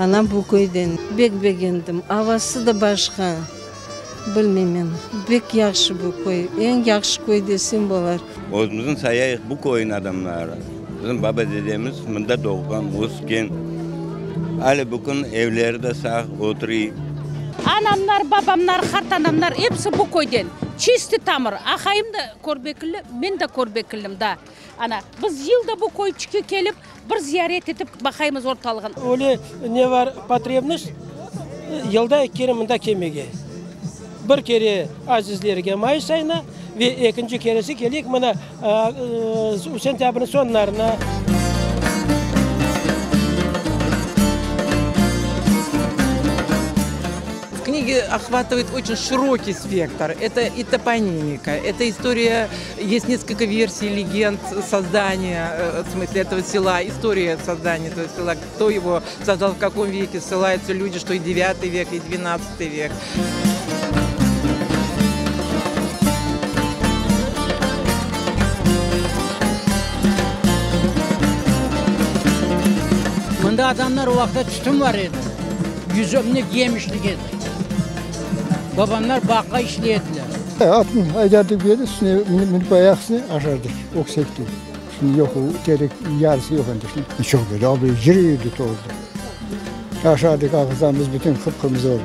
Anam bu köyden. Bek begendim. Avası da başqa. Bilmeymen. Bek yahşı bu köy. Eñ yahşı köy desem bolar. Özümüzni sayayıq bu köyün adamları. Bizim baba-dedemiz mında doğğan, ösken. Ale bugün evleri de sağ, oturıy. Anamlar, babamlar, qartanamlar episi bu köyden. Çisti tamır. Aqayım da Körbekilli, men de Körbekillim da. Ana, biz yılda bu köyçikke kelip, bir ziyaret etip baqaymız ortalığın. Öyle ne bar potrebnost, yılda eki kere mında kelmege. Bir kere azizlerge mayıs ayına ve ekinci keresi keleyik mına sentâbrniñ soñlarına. В книге охватывает очень широкий спектр. Это и топонимика, это история, есть несколько версий, легенд создания, э, в смысле этого села, история создания этого села, кто его создал, в каком веке, ссылаются люди, что и 9 век, и 12 век. Mında adamlar o vaqıtta tütün bar edi, yüzümlik, yemişlik edi. Babamlar bağğa işley ediler. Atnı aydardıq bir yerde, üstüne minip ayaq üstüne aşardıq, öksekti. Şimdi yoq, o terek yarısı yoq endi şimdi. Çoq edi, abi, yürü edi toldu. Aşardıq, ağızlarımız bütün qıp-qırmızı oldı.